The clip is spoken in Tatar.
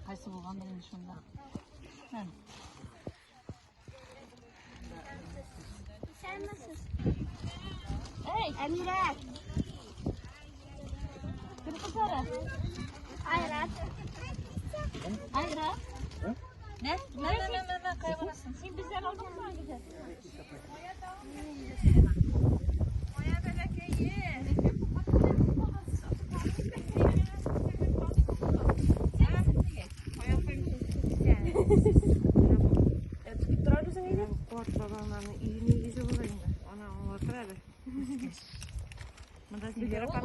Кайсы булгандыр инде шунда. Эй, Әмирә. Кем кызлары? Айрат. Айра. Не? Не, не, не, не, кая барасың? Син бездән алдыңмы гүзәл? Карт бабаңнан өйне йөзе була инде. Ана аңлатыр әле. Монда Зилгә апа.